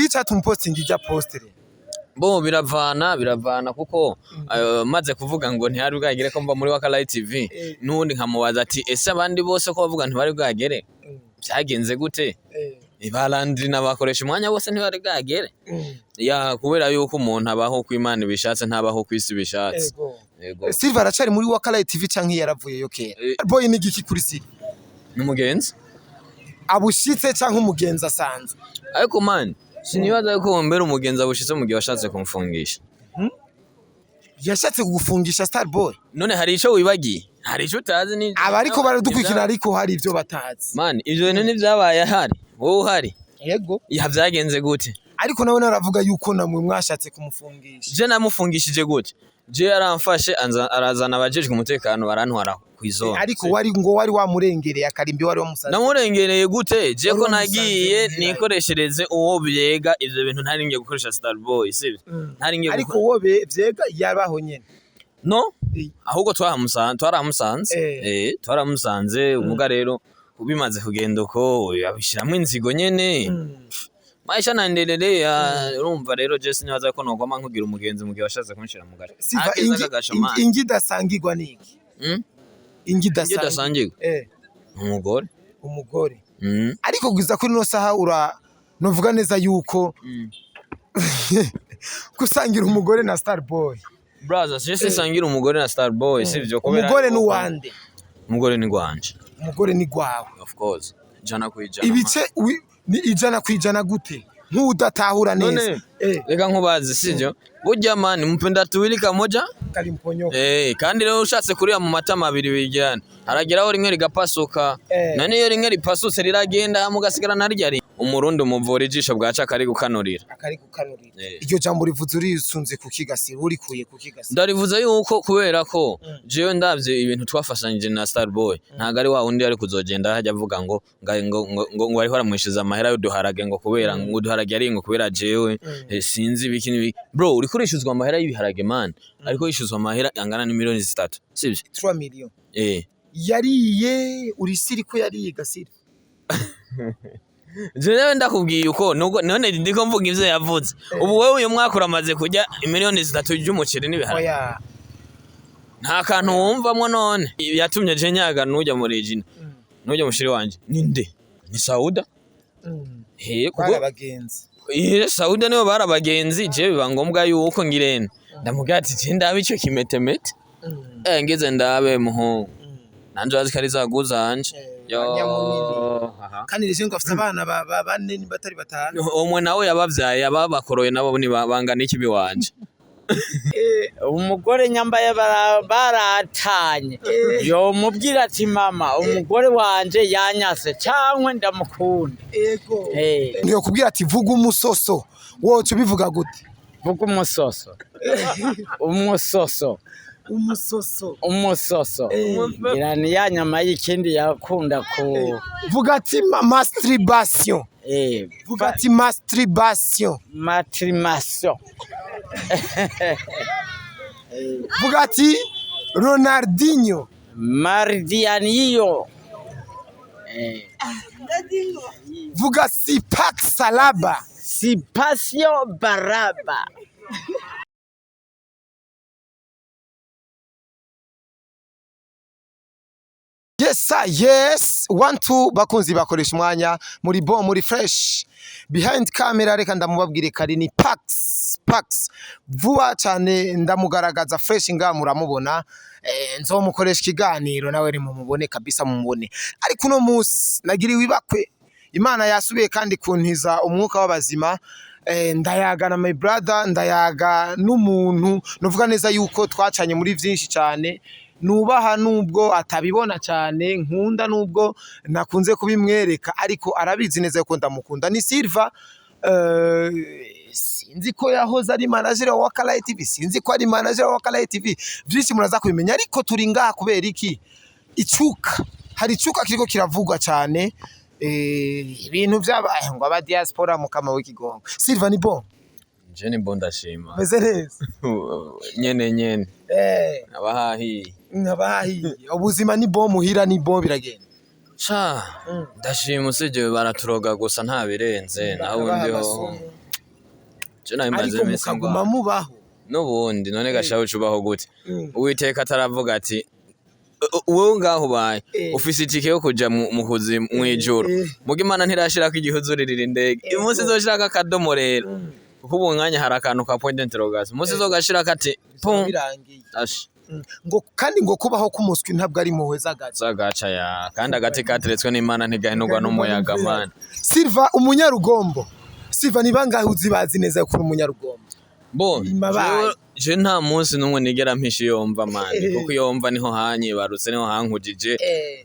Icatuma upostinga ijya post rero? Bo biravana kuko maze kuvuga ngo ntihari bwagere ko mva muri Waka Light TV, n'ubundi nkamubaza ati: "Ese abandi bose ko bavuga ntibari bwagere, byagenze gute?" Ba Landry nabakoresha umwanya wose ntibari bwagere ya, kubera yuko umuntu abaho ku Imana ibishatse, ntabaho ku isi ibishatse. Yego. Silva aracari muri Waka Light TV canke yaravuyeyo kera? Boy ni igiki kuri Silva? N'umugenzi. Abushitse canke umugenzi asanzwe? Ariko man, sinibaza yuko wombera umugenzi abushitse mu gihe washatse kumfungisha. Yashatse kugufungisha Star Boy? None hari ico wibagiye? Hari ico utazi? Ni Abariko baradukurikira ariko hari ivyo batazi. Man, ivyo bintu ntivyabaye ahari, wowe uhari? Yego. Ya, vyagenze gute? Ariko nawe naravuga yuko namwe mwashatse kumufungisha. Je namufungishije gute? Je yaramfashe, arazana abajejwe umutekano, barantwara kw'izone. Ariko wari ngo wari wamurengereye akarimbi, wari wamusanze. Namurengereye gute je Wari ko wamusanze nagiye muhira. nikoreshereze uwo byega ivyo bintu? Ntari ngiye gukoresha Star Boy, sivyo? Ntari ngiye. Ariko wowe vyega yabaho nyene? No, ahubwo twaramusanze, twaramusanze. Twaramusanze. Umuga rero bimaze kugenda uko, yabishiramwo inzigo nyene, maisha naendelelea. Urumva rero, je sinibaza ko nogwama nkugira umugenzi mu gihe washatse kunshira mu gace. Siva Akeza ingi, kagasho, ingi, man. Ingi idasangirwa niki? Ingi Ingi idasangirwa. idasangirwa? Umugore. Umugore. Ariko kugeza kuri ino saha ura novuga neza yuko gusangira umugore na Star Boy? Brother, je sinsangira umugore na Star Boy, sivyo? Kubera Umugore ni uwande? Umugore ni gwanje. Umugore ni gwawe? Of course, 100%. Ibice ni 100% gute nk'udatahura neza? None reka nkubaze, sivyo? Burya man, mpenda tuwili kamoja Kalimponyoka. Kandi rero ushatse kurira mu matama abiri bigirana, harageraho rimwe rigapasuka. None iyo rimwe ripasutse riragenda, hama ugasigara naryo ari umurundi umuvura ijisho bwaca akari gukanurira. Akari gukanurira. Iryo jambo rivuze urisunze ku kigasi, urikuye ku kigasi? Ndarivuze yuko kubera ko jewe ndavye ibintu twafashanyije na Starboy, ntago ari wa wundi ari kuzogenda hajya avuga ngo ariko aramwishuza amahera y'uduharage, ngo kubera ngo uduharage ari ngo kubera jewe, sinzi ibiki n'ibiki. Bro, uriko urishuzwa amahera y'ibiharage man, ariko yishuzwa amahera angana n'imiliyoni 3, sivyo? 3 million? Eh. Yariye urisiri ko yariye gasiri? Jewe ndakubwiye uko nubwo none ndiko mvuga ivyo yavuze. Ubu wewe uyu mwaka uramaze kurya imiliyoni 3 ry'umuceri n'ibiharage? Oya. Nta kantu wumvamwo? None yatumye je nyaga nujya muri jina, nujya mushiri wanje ninde? Ni Sauda. He Bari kuko abagenzi. Sauda nibo bari abagenzi. Je biba ngombwa yuko ngirene ndamubwira ati: "Je ndabe ico kimetemete." Ngeze ndabe muhungu nanje azi ko ari zaguzanje. Yo. Banyamunini. Aha. Kandi rero ngo afite abana bane nimba atari batanu. Umwe nawe yabavyaye, ababakoroye nabo ni bangana iki biwanje? Umugore nyambaye baratanye, yomubwira ati: "Mama, umugore wanje yanyase cyangwa ndamukunda." Ego. Eh. Niyo kubwira ati: "Vuga umusoso", woca ubivuga gute? Vuga umusoso, umusoso. Umusoso. Umusoso ngira ni ya nyama y'ikindi yakunda ku Vuga ati masturbation. Vuga ati masturbation. Matrimation. Vuga ati Ronaldinho. Mardianiyo. Vuga Sipak Salaba. Sipasio baraba. Yes sir, yes. One two, bakunzi bakoresha umwanya muri bon, muri fresh. Behind camera reka ndamubabwire kari ni Pax Pax. Vuba cyane ndamugaragaza fresh nga muramubona. Nzomukoresha ikiganiro nawe ni mumubone kabisa, mumubone. Ariko uno munsi nagiriwe ibakwe. Imana yasubiye kandi kuntiza umwuka w'abazima. Ndayaga na my brother, ndayaga n'umuntu nuvuga neza yuko twacanye muri byinshi cyane, nubaha nubwo atabibona cyane, nkunda nubwo nakunze kubimwereka, ariko arabizi neza yuko ndamukunda. Ni Silva. Sinzi ko yahoze ari manager wa Waka Light TV, sinzi ko ari manager wa Waka Light TV, byinshi muraza kubimenya. Ariko turi ngaha kubera iki? Icuka, hari icuka kiriko kiravugwa cyane, ibintu byabaye ngo aba diaspora mukama w'ikigongo. Silva, ni bon? Je ni bon, ndashima. Meze neza? Nyene nyene. Abahahiye. Nkabahiye, ubuzima ni bon, muhira ni bon, biragenda? Sha, ndashima, usibye baraturoga gusa, nta birenze naho ubundi ho. Bakabaha. Je nari maze Ariko iminsi mukaguma ngwara. mubaho. N'ubundi none gashaho ucubaho gute? Uwiteka ataravuga ati "Wowe ngaho ubaye ufise itike yo kuja mu kuzimu mw'ijuru." Muga Imana ntirashirako igihuzurira indege. Umunsi izoshirako akadomo rero, kuko ubu mwanya hari akantu ka point d'interrogation, umunsi izogashirako ati pum. Birangiye. Ash. Ngo kandi ngo kubaho k'umuswi ntabwo ari impuhwe z'agace. Zagaca ya kandi agati kateretswe n'Imana ntigahinurwa n'umuyaga, man. Silva umunyarugombo, Silva, ni bangahe uzi bazi neza ko uri umunyarugombo? Bo. Imabaye. Je nta munsi n'umwe nigera mpisha iyo mva, man, kuko iyo mva niho hanyibarutse, niho hankujije,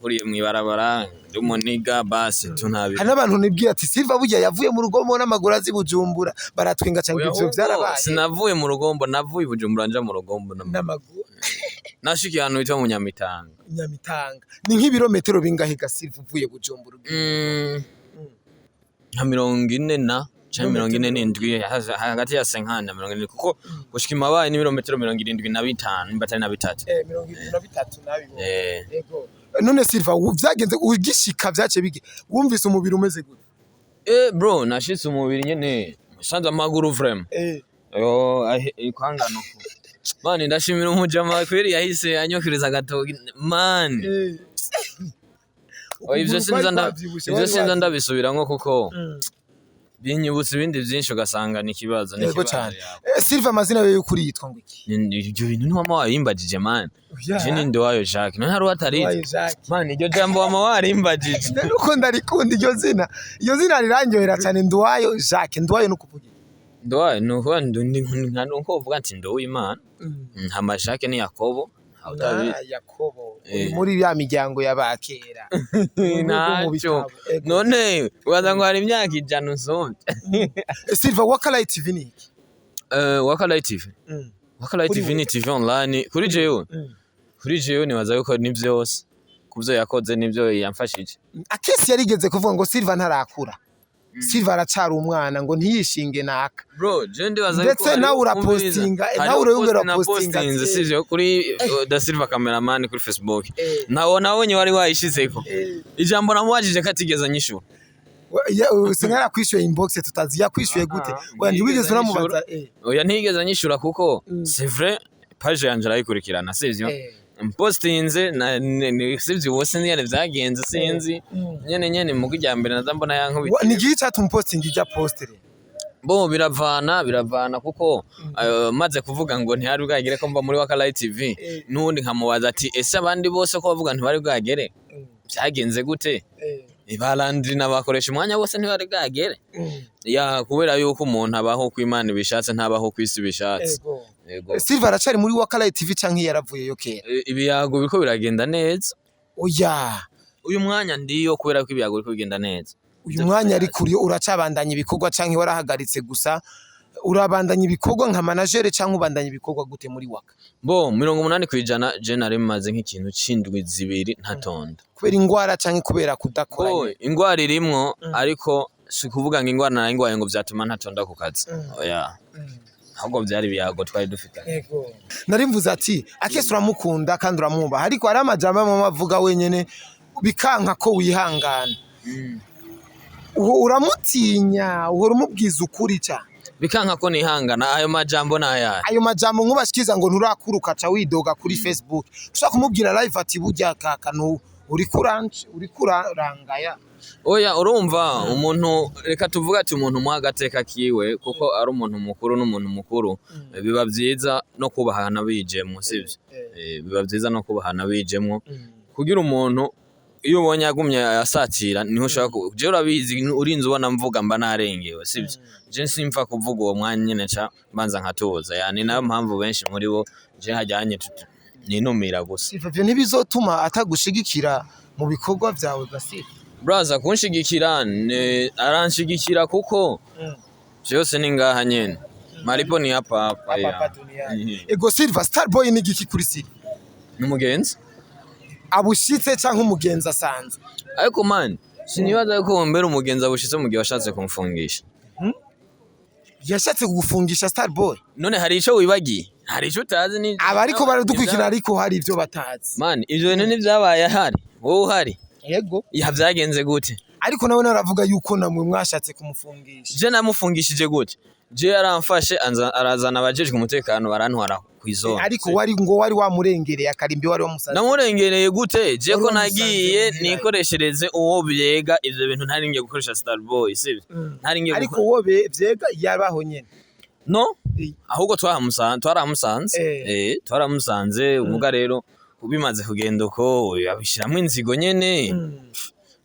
kuriye mw'ibarabara ndi umuniga basi tunabi. Hari n'abantu nibwira ati Silva burya yavuye mu rugombo n'amaguru azi Bujumbura, baratwenga cyangwa ivyo vyarabaye? Sinavuye mu rugombo, navuye i Bujumbura nja mu rugombo N'amaguru. Nashikiye ahantu hitwa mu Nyamitanga. Nyamitanga ni nk'ibirometero bingahe ga Silva uvuye Bujumbura? Nka 40 na canke 47, hagati ya 50 na 70, kuko gushika imabaye n'ibirometero 75 nimba atari na bitatu. 73 nabibonye. Yego. None Silva, vyagenze ugishika, vyace bige wumvise umubiri umeze gute? Bro, nashitse umubiri nyene musanze amaguru vraiment. Yo ikwangano man, ndashimira umujama kweri yahise anyokiriza agatoki, man. Oya, ivyo Ukuguru sinza kwari kwavyibushe, ivyo wari sinza ndabisubiramwo kuko binyibutsa ibindi vyinshi, ugasanga ni ikibazo, ni Yego ikibazo. cyane. Silva, amazina yawe y'ukuri yitwa ngo iki? Ibyo bintu ntiwama wabimbajije, man. Oya. Je ni Nduwayo Jacques, none hari uwatarizi? Nduwayo Jacques. Man, iryo jambo wama warimbajije. Nuko ndarikunda iryo zina, iryo zina rirandyohera cyane. Nduwayo Jacques, Nduwayo ni ukuvuga iki? Nduwayo ni ukuvuga nuko uvuga ati Nduwimana. Hama Jacques ni Yakobo. Ntawe utabizi. Ah, Yakobo. Uri muri ya miryango y'abakera mu Ntacyo. bitabo. Ego. None ubaza ngo hari imyaka 100 unsumvye. Silva, Wakalight TV ni iki? Wakalight TV. Wakalight Kuri TV ni TV online kuri jewe. Kuri jewe nibaza yuko ni vyose. Kuvyo yakoze nivyo yamfashije. Akesi yarigeze kuvuga ngo Silva ntarakura, Silva aracari umwana, ngo ntiyishinge naka. Bro, je ndibaza Ndetse yuko nawe hariho urapostinga, umviriza. nawe Hariho urayumvira post na urapostinga postinze, ati, sivyo, kuri Da Silva cameraman kuri Facebook. Nawo Nawe nabonye wari wayishizeko. Ijambo namubajije ko atigeze anyishura. Usinga yarakwishuye inbox tutazi yakwishuye gute? Oya, ntiwigeze uramubaza? Oya, ntiyigeze anyishura kuko c'est vrai, page yanje arayikurikirana, sivyo? Mpostinze sivyo, ubu sinzi nyene vyagenze, sinzi nyene nyene mu rya mbere naza mbona yankubita. Ni igihe cyatuma upostinga ijya postere? Bo, biravana kuko maze kuvuga ngo ntihari bwagere ko mva muri Wakalight TV, n'ubundi nkamubaza ati ese abandi bose ko bavuga ntibari bwagere, byagenze gute? Ba Landry n'abakoresha umwanya wose ntibari bwagere ya, kubera yuko umuntu abaho uko Imana ibishatse, ntabaho ku isi ibishatse. Yego. Silva aracari muri Wakalight TV canke yaravuyeyo kera? Ibiyago biriko biragenda neza. Oya. Uyu mwanya ndiyo kubera ko ibiyago biriko bigenda neza. Uyu mwanya ari kuri uracabandanya ibikorwa canke warahagaritse gusa? Urabandanya ibikorwa nka manager canke ubandanya ibikorwa gute muri Waka? Bo, 80% je nari maze nk'ikintu c'indwi 2 ntatonda. Kubera ingwara canke kubera kudakora? Bo, ingwara irimwo, ariko si kuvuga ngo ingwara nari ngwaye ngo vyatuma ntatonda ku kazi. Oya, ahubwo vyari ibiyago twari dufitanye. Nari mvuze ati akese uramukunda kandi uramwubaha, ariko hari amajambo amwe avuga wenyene bikanka ko wihangana. Uwo uramutinya, uhora umubwiza ukuri cyane. Bikanka ko nihangana, ayo majambo nayahe? Ayo majambo nk'ubashikiza ngo nturakuruka, aca widoga kuri Facebook. Ushobora kumubwira live ati burya kakanu uriko urance, uriko urarangaya. Oya, urumva umuntu, reka tuvuge ati umuntu umuha agateka kiwe kuko ari umuntu mukuru, n'umuntu mukuru biba vyiza no kubahana bijemwo, sivyo? Biba vyiza no kubahana bijemwo kugira umuntu iyo ubonye agumye asatira niho ushaka jewe urabizi, urinze ubona mvuga mba narengewe, sivyo? Je simfa kuvuga uwo mwanya nyene, nca mbanza nkatuza, yani nayo mpamvu benshi muri bo je hajyanye ninumira gusa. Ivyo ntibizotuma atagushigikira mu bikorwa vyawe Basile? Braza, kunshigikira aranshigikira kuko vyose ni ngaha nyene, malipo ni hapa hapa ya. Ego. Silver Starboy ni igiki kuri Silver? N'umugenzi. Abushitse canke umugenzi asanzwe? Ariko man, sinibaza yuko wombera umugenzi abushitse mu gihe washatse kumfungisha. Yashatse kugufungisha Starboy? None hari ico wibagiye, hari ico utazi ni Aba ariko baradukurikira, ariko hari ivyo batazi. Man, ivyo bintu ntivyabaye ahari wowe uhari? Yego. Ya, vyagenze gute? Ariko nawe naravuga yuko namwe mwashatse kumufungisha. Je namufungishije gute? Je yaramfashe, arazana abajejwe umutekano, barantwara kw'izone. Ariko wari ngo wari wamurengereye akarimbi, wari wamusanze. Namurengereye gute je? Wari Ko wamusanze nagiye muhira. nikoreshereze uwo byega ivyo bintu, ntari ngiye gukoresha Starboy, sivyo? Ntari ngiye. Ariko uwo vyega yabaho nyene. No, ahubwo twaramusanze, twaramusanze. Twaramusanze. Umuga rero bimaze kugenda uko, abishiramwo inzigo nyene,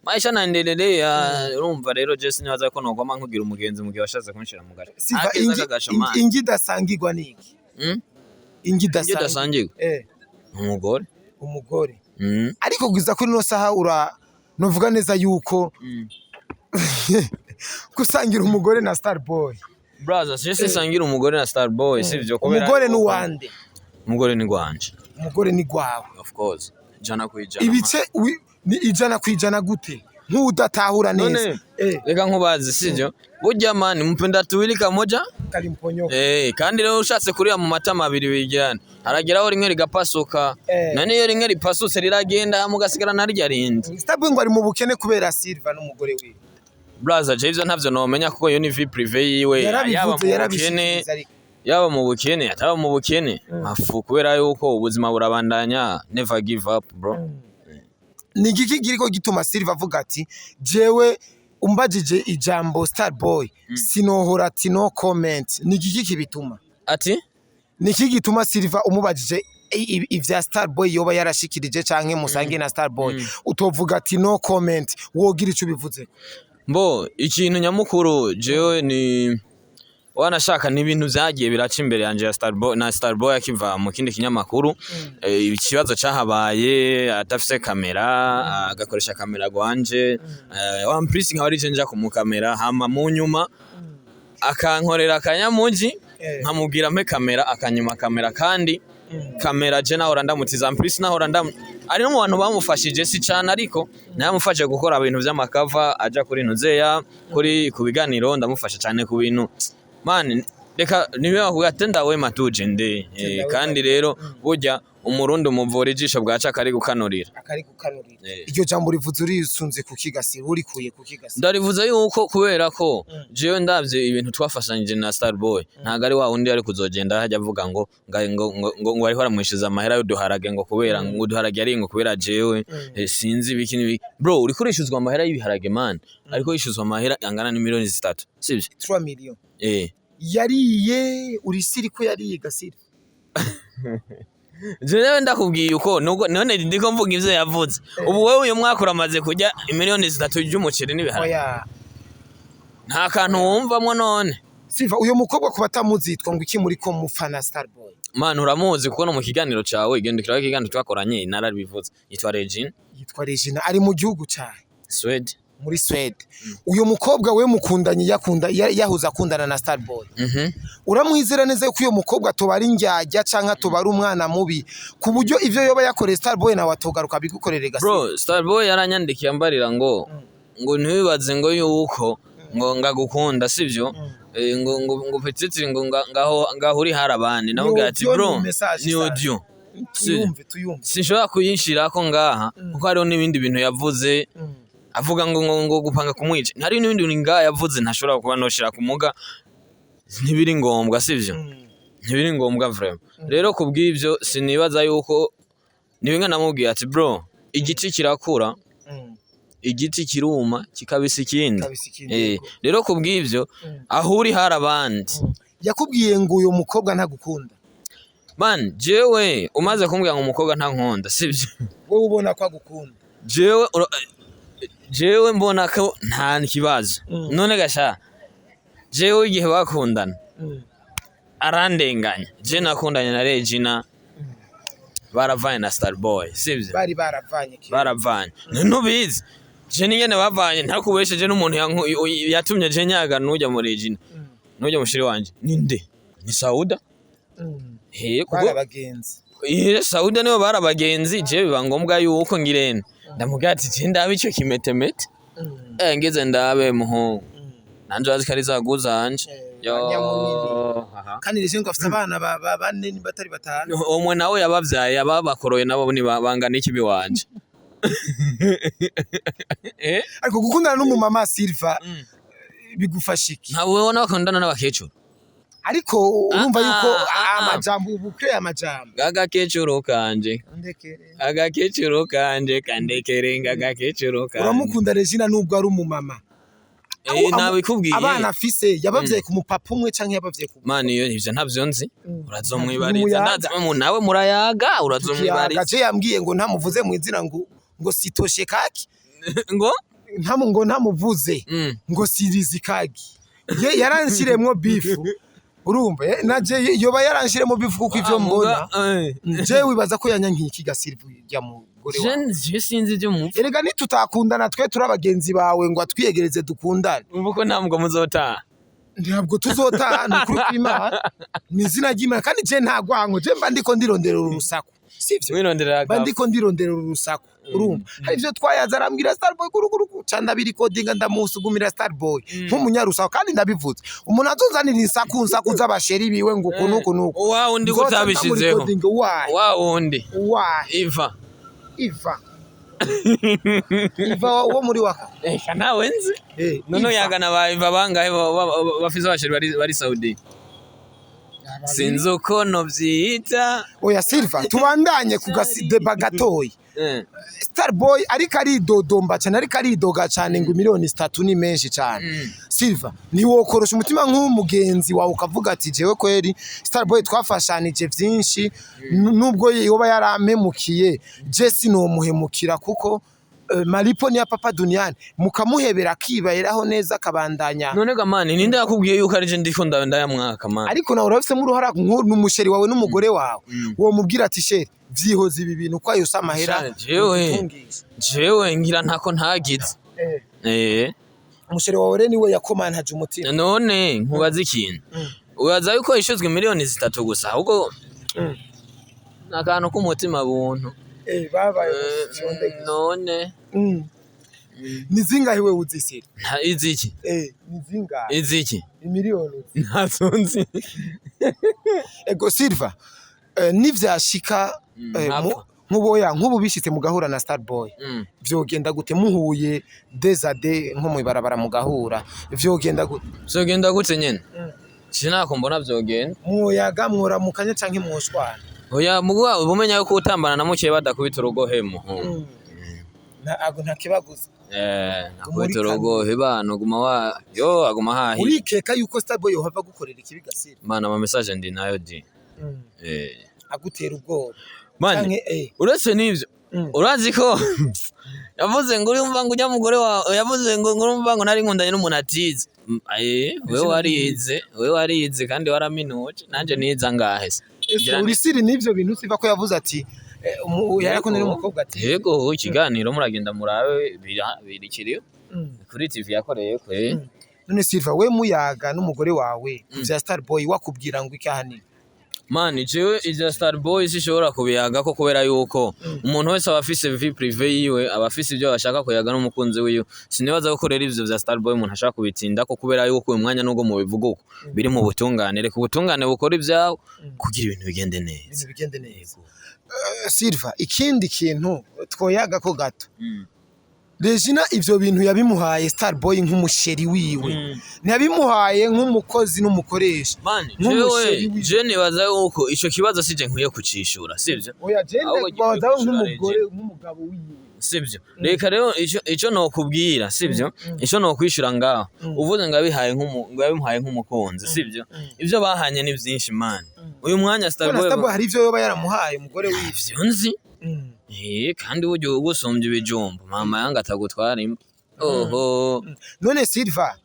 maisha naendelelea. Urumva rero je sinibaza ko nogwama nkugira umugenzi mu gihe washatse kunshira mu gace. Siva Akeza ingi, kagasho, ingi, man. ingi idasangirwa niki? Mm? Ingi Ingi idasangirwa. idasangirwa? Umugore. Umugore. Mm. Ariko kugeza kuri ino saha ura novuga neza yuko gusangira umugore na Starboy. Brother, je sinsangira umugore na Starboy, sivyo? Kubera Umugore yuko- ni uwande? Umugore ni gwanje. Umugore ni gwawe. Of course, 100%. Ibice ni 100% gute nk'udatahura neza? None reka nkubaze, sivyo? Burya man, mpenda tuwili kamoja Kalimponyoka. Kandi rero ushatse kurira mu matama abiri wigirana, harageraho rimwe rigapasuka. None iyo rimwe ripasutse riragenda, hama ugasigara narya rindi. Starboy ngo ari mu bukene kubera Silva n'umugore wiwe. Brother, je ivyo ntavyo nomenya kuko iyo ni vie privée yiwe. Yaba Yarabivuze, mu bukene, yarabishikiriza ariko. yaba mu bukene, ataba mu bukene, mafu, kubera yuko ubuzima burabandanya. Never give up, bro. Ni igiki kiriko gituma Silva avuga ati jewe umbajije ijambo Starboy sinohora, ati no comment? Ni igiki kibituma? Ati? Ni iki gituma Silva umubajije ivya Starboy yoba yarashikirije canke musangiye na Starboy utovuga ati no comment? Wogira ico ubivuze? Mbo ikintu nyamukuru jewe ni wanashaka ni ibintu vyagiye biraca imbere yanje ya Starboy na Starboy akiva mu kindi kinyamakuru. Ikibazo cahabaye adafise kamera, agakoresha kamera gwanje, en plus nkaba ari je nja kumukamera, hama mu nyuma akankorera akanyamuji, nkamubwira mpe kamera, akanyima kamera. Kandi kamera je nahora ndamutiza, en plus nahora ndam ari no mu bantu bamufashije, si cane ariko namufashe gukora ibintu vy'amakava aja kuri ntuzeya kuri ku biganiro, ndamufasha cane ku bintu. Man, reka nibe bakuvuga tenda wema tuje nde. Kandi rero burya umurundi umuvura ijisho bwaca akari gukanurira. Akari gukanurira. Eh. Iryo jambo rivuze urisunze kukigasira, urikuye kukigasira? Ndarivuze yuko kubera ko jewe ndavye ibintu twafashanyije na Starboy, ntago ari wa wundi ari kuzogenda hajya avuga ngo ngo ariho aramwishuza amahera y'uduharage, ngo kubera ngo uduharage ari ngo kubera jewe, sinzi ibiki n'ibiki. Bro, uriko urishuzwa amahera y'ibiharage, man, ariko yishuzwa amahera angana n'imiliyoni 3, sivyo? 3 million. Eh. Yariye urisiri ko yariye gasiri? Jewe ndakubwiye uko nubwo none ndiko mvuga ivyo yavuze. Ubu wewe uyu mwaka uramaze kurya imiliyoni 3 ry'umuceri n'ibiharage? Oya. Nta kantu wumvamwo none? Siva, uyo mukobwa ku batamuzi yitwa ngo iki muri ko mufana Starboy? Man, uramuzi kuko no mu kiganiro cawe, gendekera ikiganiro twakoranye, narabivuze. Yitwa Regine. Yitwa Regina, ari mu gihugu cyawe? Swede. Muri Swede. Uyo mukobwa we mukundanye, yakunda yahuze akundana na Starboy? Mhm. Uramwizera neza yuko uyo mukobwa atoba ari indyarya canke atoba ari umwana mubi ku buryo ivyo yoba yakoreye Starboy nawe atogaruka abigukorere gasi? Bro, Starboy yaranyandikiye ambarira ngo ntiwibaze ngo yuko ngo ngagukunda, sivyo? Ngo petite ngo ngaho uri hari abandi. Namubwira ati audio bro ni message ni sana. audio. Tuyumve, tuyumve. Sinshobora kuyinshirako ngaha kuko hariho n'ibindi bintu yavuze, avuga ngo gupanga kumwica. Hari n'ibindi bintu ngaha yavuze ntashobora kuba noshira ku muga, ntibiri ngombwa, sivyo? Ntibiri ngombwa vraiment. Rero kubw'ivyo sinibaza yuko ni bimwe namubwiye ati bro, igiti kirakura, igiti kiruma kikabisa ikindi. Kabisa ikindi. Rero kubw'ivyo aho uri hari abandi. Yakubwiye ngo uyo mukobwa ntagukunda? Man, jewe umaze kumbwira ngo umukobwa ntankunda, sivyo? Wowe ubona ko agukunda? Jewe mbona ko nta kibazo. None gasha jewe igihe bakundana arandenganya. Je nakundanye na Regina, baravanye na Starboy, sivyo? Bari baravanye kera. Baravanye, ntubizi je ningene bavanye, ntakubesheje n'umuntu yatumye je nyaga nujya muri Regina, nujya mushiri wanje ninde, ni Sauda. He kuko Bari abagenzi. Ihe Sauda nibo bari abagenzi. Je biba ngombwa yuko ngirene ndamubwira ati je ndabe ico kimetemete. Ngeze ndabe muhungu nanje urazi ko ari za guzanje. Yo. Banyamunini. Aha. Kandi rero ngo afite abana bane niba atari batanu. Umwe nawe yabavyaye ababakoroye nabo ni bangana ikibi wanje. Eh? Ariko gukundana n'umumama, Silva, bigufasha iki? Ntabwo ubona bakundana n'abakecuru. Ariko urumva yuko amajambo ubu kure amajambo. Agakecuru kanje. Ndekere. Agakecuru kanje kandekere, agakecuru kanje. Uramukunda Regina nubwo ari umumama? Eh, nabikubwiye. Abana afise yabavyaye ku mupapa umwe canke yabavyaye ku Mani, iyo ivyo ntavyo nzi. Urazomwibariza. Umuyaga. Ndazi mu nawe murayaga, urazomwibariza. Kiyaga je yambwiye ngo ntamuvuze mu izina, ngo sitoshe kaki. Ngo? Ngo ntamuvuze ngo sirizi kagi ye yaranshiremwo bifu, urumva, naje yoba yaranshiremwo bifu kuko ivyo mbona je wibaza ko yanyankiye iki gasilvu ya mugore wawe? Je sinzi ibyo mupfa. Erega nitutakundana twe turi abagenzi bawe ngo atwiyegereze dukundane. Ubu ko ntabwo muzotaha. Ntabwo tuzotaha, ni ukuri kw'Imana, ni izina ry'Imana, kandi je nta gwanko, je mba ndiko ndirondera urusaku, sivyo? Wirondera. Mba ndiko ndirondera urusaku, urumva, hari ivyo twayaza arambwira Starboy kurukuru ca ndabirikodinga ndamusugumira Starboy nk'umunyarusaku, kandi ndabivuze, umuntu azozanira insaku nsaku z'abasheri biwe ngo uku nuku nuku. Wa wundi Nzoca kutabishizeho. ndamurikodinga, why? Wa wundi. Why? Iva. Iva, Iva wo muri waka. Eka, ntawe nzi. None Iva. uyagana ba Iva bangahe bafise abasheri bari Saudi? Sinzi uko novyita. Oya Silva, tubandanye ku gasideba gatoyi. Starboy ariko aridodomba cyane, ariko aridoga cyane ngo miliyoni 3 ni menshi cyane. Silva, ntiwokorosha umutima nk'umugenzi wawe ukavuga ati jewe kweri Starboy twafashanije byinshi, nubwo yoba yarampemukiye je sinomuhemukira kuko malipo ni ya papa duniani, mukamuhebera akibayeraho neza akabandanya? None ga mani, ninde yakubwiye yuko ari je ndiko ndayamwaka mani? Ariko nawe urabifisemo uruhara n'umusheri wawe n'umugore wawe, womubwira ati chéri, vyihoze ibi bintu ko ayo si amahera Sha, jewe. udutungisha. Jewe ngira ntako ntagize. Umusheri wawe rero niwe yakomantaje umutima. None nkubaza ikintu, ubaza yuko yishuzwe miliyoni 3 gusa, ahubwo ni akantu k'umutima buntu. Babaye bashonde gusa. None Ni zingahe wewe uzisira? Iziki? Ni zingahe? Iziki? Imiliyoni. Ntazo nzi. Ego Silva, nivyashika Ntapfa. nk'uboya nk'ubu bishitse mugahura na Starboy, vyogenda gute muhuye dezade nko mwibarabara mugahura, vyogenda gute? Vyogenda gute nyene? Sinako mbona vyogenda. Mwoyaga, mworamukanya canke mwoshwana? Oya, mugwa ubumenya yuko utambana na mukeye badakubita urugohe muhungu. Ago ntakibaguza. Nakubita urugohe bana, guma wa yo aguma hahi. Urikeka yuko Starboy yohava gukorera ikibi gasira? Mana, ama message ndi nayo di. Agutera ubwoba? Mani, canke uretse n'ivyo, urazi ko yavuze ngo urumva ngo ujya mugore wawe yavuze ngo urumva ngo nari nkundanye n'umuntu atize. Wewe warize, wewe warize kandi waraminuje, nanje nize angahe se? Ese Ngira uri siri n'ivyo bintu siva ko yavuze ati yarakundanye n'umukobwa ati? Yego, ikiganiro muragenda murabe birikiriyo kuri TV yakoreye kwe. None Silva, we muyaga n'umugore wawe ku vya Starboy wakubwira ngo iki ahanini? Mani, jewe ivya Starboy sishobora kubiyaga ko kubera yuko umuntu wese aba afise vie privée yiwe, aba afise ivyo ashaka kuyaga n'umukunzi wiwe. Sinibaza ko rero ivyo vya Starboy umuntu ashaka kubitinda ko kubera yuko uyu mwanya nubwo mubivuga uko biri mu butungane, reka ubutungane bukora ibyawo kugira ibintu bigende neza. Ibintu bigende neza. Silva, ikindi kintu twoyaga ko gato, Regina ivyo bintu yabimuhaye Starboy nk'umusheri wiwe, ntiyabimuhaye nk'umukozi n'umukoresha, Mani, nk'umusheri jewe wiwe. je nibaza yuko ico kibazo sije nkwiye kucishura, sivyo? Oya, je Ahubwo ndabazaho gikwiye nk'umugore, nk'umugabo wiwe. Sivyo, reka rero ico nokubwira, sivyo, ico nokwishura ngaho, uvuze ngo abihaye ngo yabimuhaye nk'umukunzi, sivyo, ivyo bahanye ni vyinshi mani, uyu mwanya Kubona Starboy Starboy hari ivyo yoba yaramuhaye umugore wiwe. Ivyo nzi. Kandi burya ugusumbya ibijumbu mama yanga atagutwara imba oho. None Silva,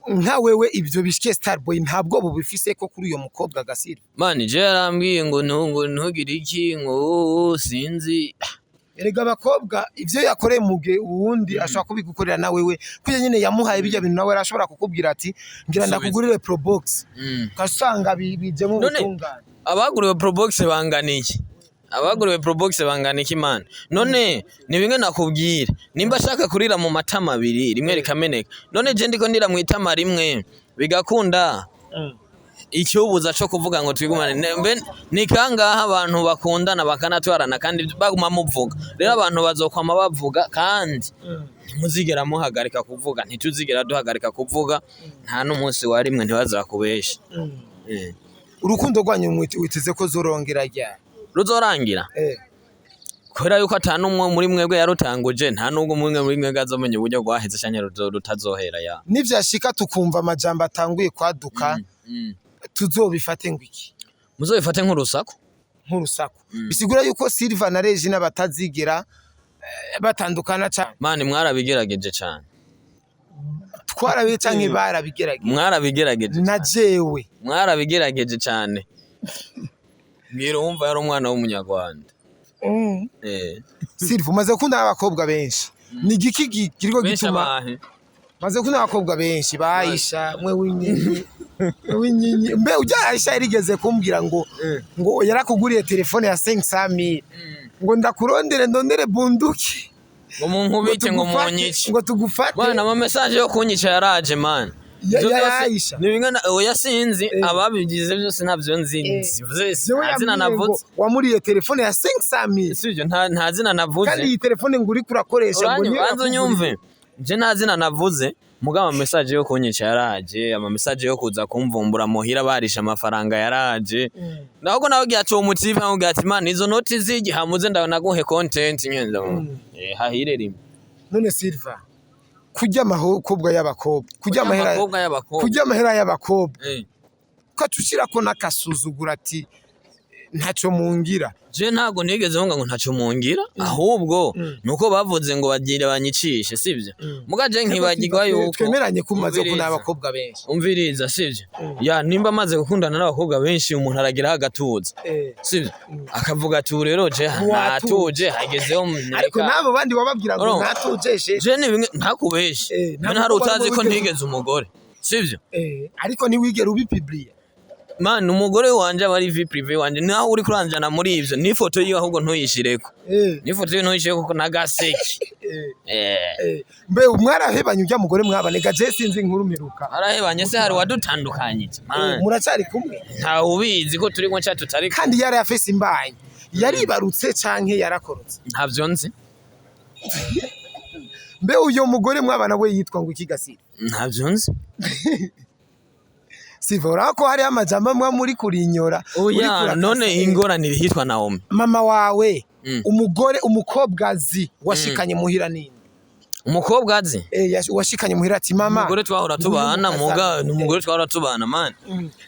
nka wewe ivyo bishikiye Starboy ntabwo bubifise ko kuri uyo mukobwa Gasilva? Mani, je yarambwiye ngo ngo ntugire iki ngo sinzi. Erega abakobwa ivyo yakoreye muge uwundi ashobora kubigukorera na wewe, kuko nyene yamuhaye bijya bintu nawe arashobora kukubwira ati ngira Subiza. ndakugurire Probox, ukasanga bijemo None- ubutungane. Abaguriwe Probox bangana iki? Abaguriwe Probox bangana iki mani? None ni bimwe nakubwira, nimba ashaka kurira mu matama abiri rimwe rikameneka, none je ndiko ndira mu itama rimwe bigakunda. Icyubuza co kuvuga ngo twigumane mbe ni kangahe abantu bakundana bakanatwarana kandi baguma muvuga? Rero abantu bazokwama bavuga, kandi ntimuzigera muhagarika kuvuga, ntituzigera duhagarika kuvuga, nta n'umunsi wa rimwe, ntibazakubesha. Urukundo rwanyu witeze ko zorongera ryari? Ruzorangira kubera yuko ata n'umwe muri mwebwe yarutanguje, nta n'ubwo umwe muri mwebwe azomenya uburyo rwaheze canke rutazohera ya. Nivyashika tukumva amajambo atanguye kwaduka, tuzobifate ngo iki? Muzobifate nk'urusaku. Nk'urusaku. Bisigura yuko Silva na Regina batazigera batandukana cane? Mani, mwarabigerageje cane. Twarabiye canke barabigerageje? Mwarabigerageje. Na jewe. Mwarabigerageje cane. Mbwira uwumva yari umwana w'umunyarwanda. Silva, umaze gukunda n'abakobwa benshi, ni igiki kiriko Benshi? gituma Abahe? Maze gukunda abakobwa benshi ba Aisha, mwe w'inyinyi w'inyinyi. Mbe ujya Aisha yarigeze kumbwira ngo yarakuguriye telefone ya 500,000, ngo ndakurondere ndondere bunduki. Ngo munkubite, ngo tugufate- munyice. Ngo tugufate. Bwana, ama message yo kunyica yaraje, man. Ivyo Ya byose Aisha. ni bimwe oya, sinzi ababigize byose, ntabyo nzi. Sivuze, Jewe nta zina yambwiye ngo navuze. wamuriye telefone ya 500,000. Sivyo, nta zina navuze. Kandi iyi telefone ngo uriko urakoresha ngo Uranyu niyo banza yakuguriye. unyumve, je nta zina navuze, mugabo ama message yo kunyica yaraje, ama message yo kuza kumvumbura muhira barisha amafaranga yaraje. Nahubwo nawe ati uwo mutipe amubwira ati: "Man, izo noti zigi hamuze ndanaguhe content nyene." Hahire rimwe. None Silva, kurya amahokobwa y'abakobwa, kurya amahera, Abakobwa y'abakobwa. kurya amahera y'abakobwa, ukaca n'akasuzugura ati ntacyo mungira. Je ntabwo nigeze mvuga ngo ntacyo mungira, ahubwo nuko bavuze ngo bagira banyicishe, sivyo? Muga je nkibagirwa yuko Twemeranye ko umaze Umviriza. gukunda abakobwa benshi. Umviriza, sivyo? Ya, nimba amaze gukundana n'abakobwa benshi, umuntu arageraho agatuza, sivyo? Akavuga ati: "Ubu rero je Watuje. natuje, hagezeho." Ariko n'abo bandi wababwira ngo Urumva? natujeshe. Je ni bimwe ntakubeshe. Ntabwo None hari kuba utazi ko wigeze- ntigeze umugore, sivyo? Ariko ntiwigere ubipubliya. Man, umugore wanje aba ari vie privée wanje, nawe uri kuranjana muri ivyo n'ifoto yiwe, ahubwo ntuyishireko. N'ifoto yiwe ntuyishireko kuko n'agaseke. Mbe mwarahebanye ujya mugore mwabanega? Je sinzi inkuru mperuka. Arahebanye se? Hari wadutandukanyije, man? Muracyari kumwe? Ntawe ubizi ko turi kumwe canke tutari kumwe. Kandi yari afise imbanyi, yaribarutse canke yarakorotse? Ntavyo nzi. Mbe uyo mugore mwabana we yitwa ngo iki gasira? Ntavyo nzi. Siva, urabona ko hariho amajambo amwe muri kurinyora, uri Oya. kurakasa. None ingorane iri hitwa Naomi. Mama wawe, umugore, umukobwazi washikanye muhira nini? Umukobwa azi? Washikanye muhira ati: "Mama." Umugore twahora tubana. Nguyu. Muga ni umugore twahora tubana, man.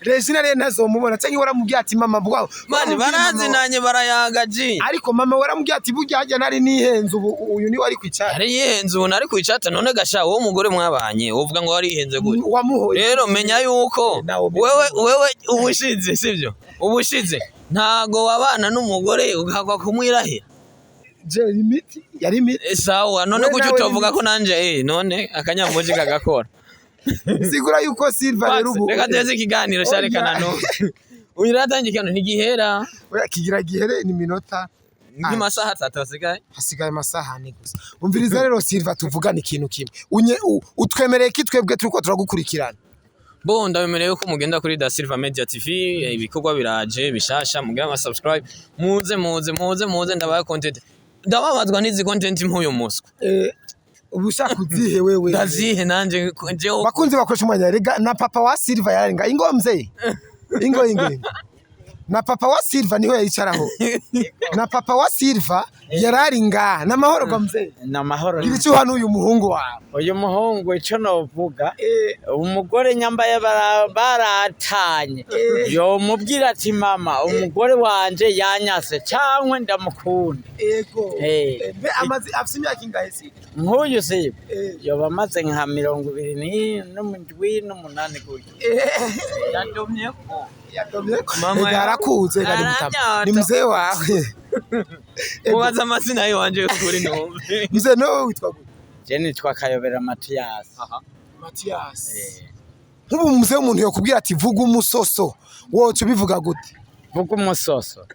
Regina rero ntazomubona, cyangwa waramubwiye ati: "Mama bwa." Man, Waramubwiye mama. Barazinanye, barayaga ji. Ariko mama waramubwiye ati: "Burya hajya nari nihenze, ubu uyu niwe ari kwicara." Yari yihenze, ubu nari kwicata. None gasha wowe umugore mwabanye uvuga ngo warihenze gute? Wamuhoye. Rero menya yuko Nawe wewe ubushize, sivyo? Ubushize ntago wabana n'umugore ugakwa kumwirahira. Je imiti yari imiti. Sawa, none We kuki nawe utovuga ni ko nanje none akanyamuji kagakora? Sigura yuko Silva rero ubu Reka teze ikiganiro sharekana. Oya. No uyu ratangiye ikiganiro ntigihera. Oya, kigira gihere, ni minota Nk'amasaha 3 asigaye. Hasigaye amasaha 4 gusa. Umviriza rero Silva, tuvugane ikintu kimwe. Utwemereye ko twebwe turiko turagukurikirana? Bo, ndabemereye ko mugenda kuri Da Silva Media TV, ibikorwa biraje bishasha, mugire ama subscribe, muze muze muze muze, ndabaye content. Ndababazwa n'izi content nk'uyu muswa. Ubu ushaka uzihe wewe? Ndazihe nanje jewe? Bakunzi bakoresha umwanya, rega na papa wa Silva yarenga ingo mzee, ingo ingo ingo. Na papa wa Silva niho yayicaraho, na papa wa Silva yarari ngaha. N'amahoro ga mzee? Ni amahoro. Ibicuha n'uyu muhungu wawe. Uyu muhungu, icyo novuga, umugore nyambaye baratanye, yomubwira ati: "Mama, umugore wanje yanyase cyangwa ndamukunda." Ego. Mbe amaze afise imyaka ingahe Silva? Nk'uyu si yoba amaze nka 27, 8 gutyo. Yadomye ko. Yadomye. Mama. Ega arakuze gari mutama. Aranyota. Ni mzee wawe. Ego. Mubaza amazina yiwanje kuri numve. Mzee, nawe witwa gute? Je nitwa Kayobera Matiyasi. Mathias. Nk'ubu mzee, umuntu yokubwira ati: "Vuga umusoso", woca ubivuga gute? Vuga umusoso,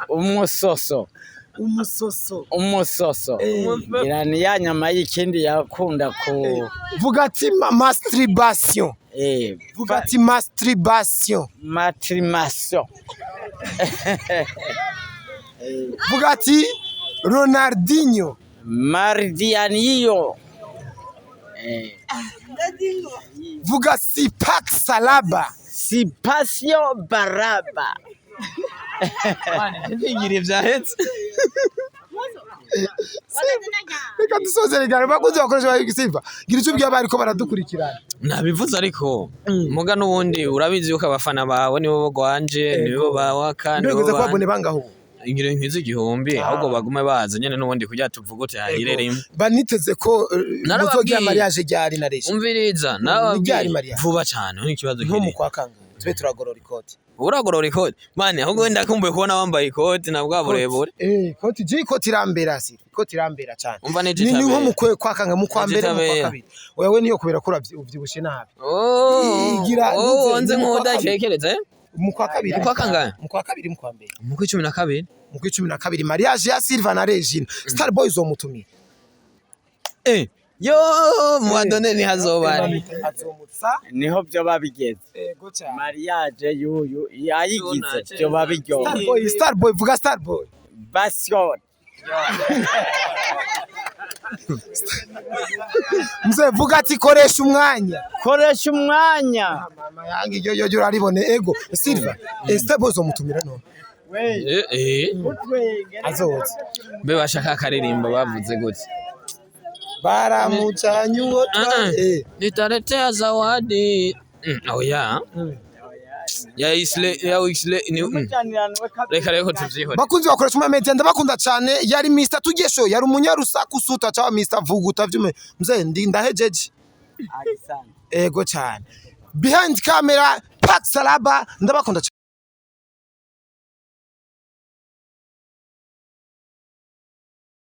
umusoso. Umusoso. Umusoso. Ngira ni ya nyama y'ikindi yakunda ku Vuga ati masturbation. Vuga ati masturbation. Matrimation. Vuga ati Ronaldinho. Mardianiyo. Vuga Sipak Salaba. Sipasio baraba. Ntigire vyahetse. Reka dusoze regare, bakunze bakoresha ba Silva, gira icyo ubwiye abariko baradukurikirana. Nabivuze, ariko muga n'ubundi urabizi yuko abafana bawe nibo bagwanje, nibo bawaka, nibo Mbega ko bande. Abone bangaho? Ngira nkwize 1000, ahubwo bagume baza nyene n'ubundi kugira tuvugute hahire rimwe. Baniteze ko Narababwiye. muzogira mariage ryari na Reji? Umviriza. Ni ryari Nababwiye mariage? Vuba cane, n'ikibazo Nko mu kiri kwa kangahe? Tube turagorora ikoti. Uragorora ikoti mani, ahubwo wenda kumbuye kubona wambaye ikoti na bwa burebure. Ikoti je, ikoti irambera, si ikoti irambera cyane. Umva Ni nko mu kwe kwa kangahe? Mu kwa mbere, mu kwa N'ijitabera. kabiri? Oya, we niyo kubera ko uvyibushe nabi. Oh, Igira oh, nize nze ni mu kwa nk'udakekereza, eh? Mu kwa kabiri. Mu kwa kangahe? Mu kwa kabiri, mu kwa mbere. Mu kwa 12. Mu kwa 12 mariage ya Silva na Regina. Star Boy uzomutumira? Yo muadone ntihazobari. Azomutsa. Niho vyoba bigeze. Ego cyane. Mariage y'uyu yayigize vyoba biryoha. Star Boy, Star Boy, vuga Star Boy. Basio. Mzee, vuga ati koresha umwanya. Koresha umwanya. Mama yange, iryo yo uraribone. Ego Silva, Star Boy uzomutumira none? Eh eh. Azoza. Mbe bashaka akaririmbo bavuze gute? Baramucanye uwo Ah, ah. Nitaletea zawadi. Oya. Ya isle ya isle ni. Reka reko tuvyihore. Bakunzi bakoresha umwanya media, ndabakunda cyane. Yari Mr Tugesho, yari umunyarusaku suta cyangwa Mr Vuguta vyume. Mzee, ndi ndahejeje. Asante. Ego cyane. Behind camera Pax Salaba, ndabakunda cyane.